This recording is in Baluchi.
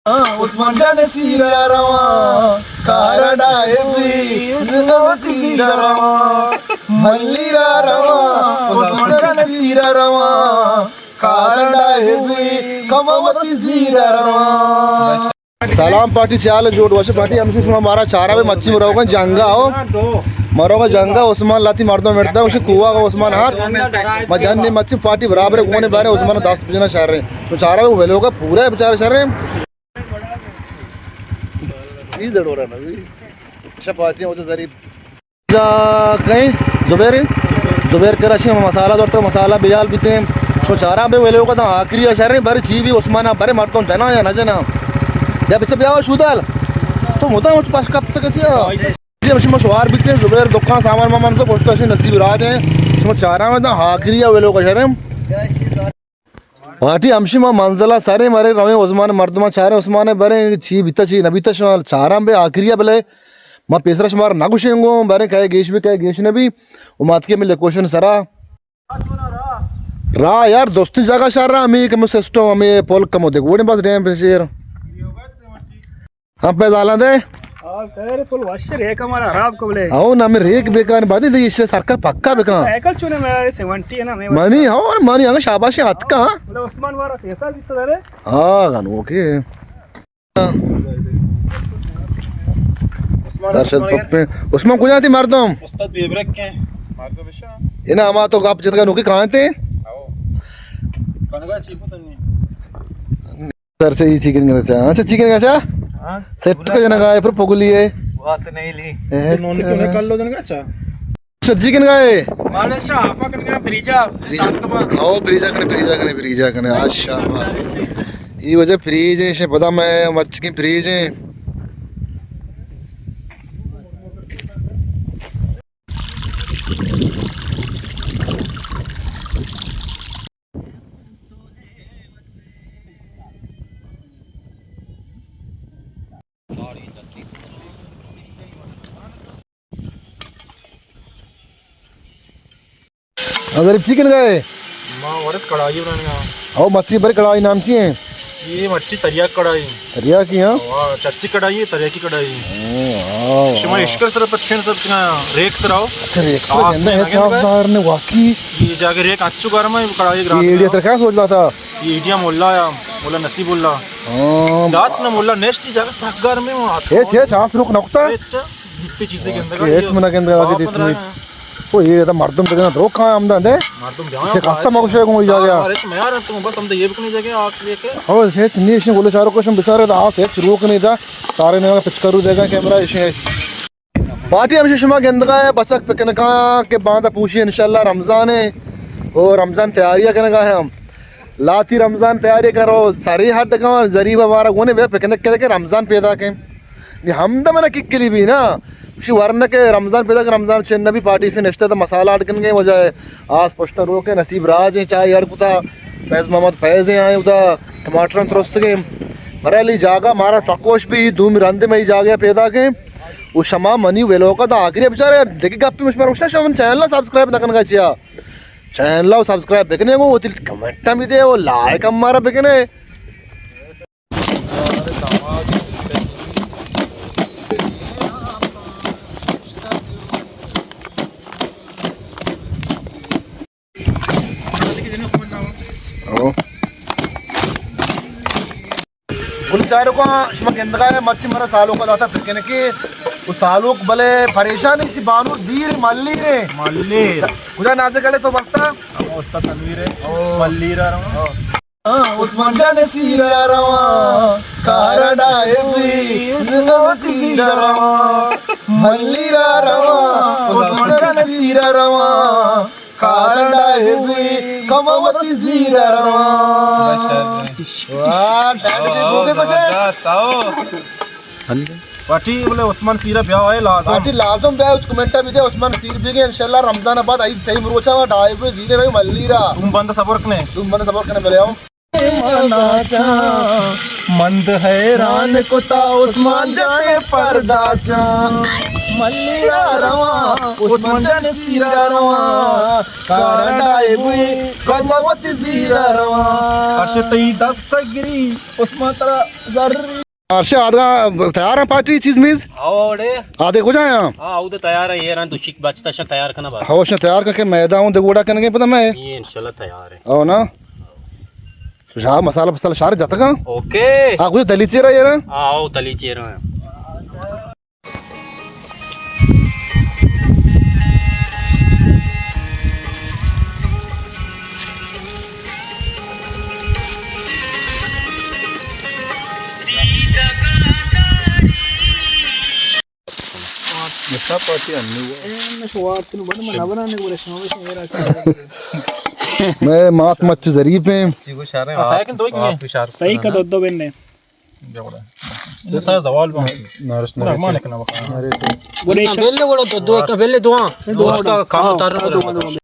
عثمان جان سیرا رواں، کارا ڈائے بی، عثمان سیرا رواں، ملی را رواں، عثمان جان سیرا رواں، کارا ڈائے بی، کم وتی زیرا رواں۔ سلام پارٹی، چے حال؟ جوڑ وش پارٹی، ہمشی شما مارا چارا بے، مچی مروگا جنگا ہو، مروگا جنگا، عثمان لاتی مردم مرتا، اسے کوا گا عثمان ہاتھ، ما جن نے مچی پارٹی برابر گونے بارے عثمان دست بجنا شر رہے، تو چارا بے ویلوگا پورا بچار شر رہے۔ اے زڑورا نا بی۔ اچھا پارٹی ہو تو ظریف۔ جا کہیں زبیر، زبیر کرا شی مسالہ دورتا، مسالہ بیال بیتے۔ شما چارا بے ویلوگا تا آخری شر رہے، بر چی بی عثمان بر مردم جنا یا نہ جنا۔ یا بچہ بیا شودال۔ تو مدام تو پاش کپ تک چیا۔ جی ہمشی ما سوار بیتے، زبیر دکان سامان مامان تو پشت اشی نصیب راج ہیں۔ شما چارا میں تا آخری ویلوگا شر رہے۔ پارٹی ہمشی ما منزل ء سریں، مرے رویں عثمان مردماں چاریں، عثمان ء بریں چی بیتا چی نہ بیتا، شما چاراں بے آخری ء بلے ما پیسرا شمار نہ گوشیں گوں، بریں کئے گیش بی کئے گیش نہ بی، و ما اتکیں بلے کوشن سرا۔ راہ یار دوستیں جاگہ شر راہ ہمیں کمو سسٹم ہمیں پول کمو دے گوڑیں بس ڈیم پہ شیر۔ ہاں، پہ زالاں دے۔ آ، خیر، پل وش ریک ہمارا خراب کو بلے۔ او نا، میں ریک بیکان، بعد دے یہ سرکار پکا بیکان۔ سائیکل چونے میں سیونٹی ہے نا، میں منی، ہاں، منی، ہاں، شاباش، ہاتھ کا۔ بلے عثمان وارا پیسہ دیتا دارے۔ ہاں، گنو کے۔ درشت پپے۔ عثمان کجا تھی مردم؟ استاد بیبرک کے۔ مردم شا۔ انا ہما تو گپ جتگا نوکی کہاں تھے؟ آؤ۔ کنگا چی کو تنی؟ سر سے ہی چکن کا چا۔ اچھا، چکن کا چا؟ ہاں۔ سیٹ کو جنگا ہے، پر پگلی ہے۔ بات نہیں لی۔ اے، تو نونی کیوں نہیں کر لو جنگا چا؟ اچھا، چکن کا ہے؟ مالے شاہ، آپ کن کا فریجا۔ فریجا۔ سات کما۔ او، فریجا کنے، فریجا کنے، فریجا کنے۔ آج شاہ۔ یہ وجہ فریج ہے، شے پتا میں مچ کی فریج ہے۔ ظریف چی کن گئے؟ ما ورس کڑائی بنانے گا۔ او مچھی بری کڑائی نام چی ہیں؟ یہ مچھی تریاک کڑائی۔ تریاکی، ہاں؟ واہ، چرسی کڑائی ہے، تریاکی کڑائی۔ او، واہ، شما واہ۔ اشکر سر پچھن سر چنا ریک سر آؤ۔ اچھا، ریک سر آس گندہ میں ہے، نہ گندہ۔ ظاہر نے واقعی۔ یہ جاگہ ریک اچو گرم ہے، کڑائی گرم یہ ایڈیا ہے۔ ترکا سوچ رہا تھا۔ یہ ایڈیا مولا ہے، مولا نصیب اللہ۔ ہاں۔ دات نہ مولا نیشتی جاگہ سک گرم ہے وہاں۔ اے چھے چانس رک نکتا۔ اچھا، گپی چیزیں گندگا اے۔ ہچ منا گندگا آگے دیت نہیں۔ او، یہ دا مردم بگنا درو کہاں ہم داندے؟ مردم جانا سے کستا مگو شے گو جا گیا۔ ارے میں یار تم بس ہم تو یہ بھی نہیں جگہ آ کے۔ او، سے نیش گلو چارو کوشم بیچارے دا، آس ہچ روک نہیں دا۔ سارے نے پچ کرو دے گا کیمرہ ایشے۔ پارٹی ہمشی شما گندگا ہے، بچک پکنکا کہ باندا پوشی انشاءاللہ رمضان ہے۔ او رمضان تیاری کنگا ہے ہم۔ لاتی رمضان تیاری کرو، سری ہڈ گوان، ظریف ہمارا گونے بے پکنک کرے کہ رمضان پیدا کے۔ نی ہمدا منا ککلی بی نا، گوشی ورنہ کہ رمضان پیدا کہ رمضان چن نبی پارٹی سے نشتہ تا مسالہ اڈ کنگے وجہ ہے۔ آس پشتا روکے نصیب راج ہیں، چائے اڈ کتا، فیض محمد فیض ہیں آئے ادا، ٹماٹر ترسگے۔ برحال ای جاگہ مارا سکوش بی، دومی رندے میں ای جاگہ پیدا کے۔ او شما منی ویلوگا دا آخری بچارے، دیکھے گپی مش پر اشتا شما من چینل سبسکرائب نہ کنگا چیا۔ چینل سبسکرائب بکنے گو، وتی کمنٹ ہم دے، او لائک ہم مارا بکنے۔ گل چارکاں شما گندگا ہے، مرچی مرا سالوک داتا پکنکی، او سالوک بلے پریشان اسی بانور دیر ملیر۔ ملیر۔ کجا نازک گلے تو بستا؟ ہم استاد تنویر ہے۔ او۔ ملیر آ رہا۔ ہاں۔ عثمان جان سیرا رواں، کارا ڈائے بی، عثمان سیرا رواں، ملی را رواں، عثمان جان سیرا رواں، کارا ڈائے بی، کم وتی زیرا رواں۔ واہ، ڈائریکٹ بوگے بشے۔ زبردست، آؤ۔ پارٹی بولے عثمان سیرا بیا ہے لازم۔ پارٹی لازم بیا، کمنٹا بھی دے، عثمان سیر بھی گئے، انشاءاللہ رمضان بعد عید صحیح مروچا ہوا، ڈائے بی زیرے رہی ملی را۔ تم بندہ صبر کنے۔ تم بندہ صبر کنے، ملے آؤ۔ مند حیران کتا عثمان جان پرداچاں۔ پلے ءَ رواں، عثمان جان سیر ءَ رواں، کارڈائے بوئے، کجا وتی زیر ءَ رواں۔ ارش تئی دستگری، عثمان ترا زری۔ ارش آدگا تیار ہیں پارٹی چیز میز؟ اوڑے۔ آدے کجا ہیں؟ ہاں، اودا تیار ہیں، یہ ران تو شک بچتا شا تیار کنا بات۔ ہوش تیار کر کے میدان دے گوڑا کنگے پتہ میں۔ یہ انشاءاللہ تیار ہے۔ او نا۔ شاہ مسالہ پسالہ شار جتگا۔ اوکے۔ ہاں، کچھ دلی چیرا یہ نا؟ ہاں، او دلی چیرا ہے۔ میں مات مچ ظریف ہیں۔ سائیکل دو ہی ہیں۔ صحیح کا دو دو بن۔ جوڑا۔ جیسا زوال بم۔ Nurse nurse. بولے بلے گوڑا دو، دو، ایک بلے دو، ہاں۔ دو اس کا کام اتارنا پڑے گا۔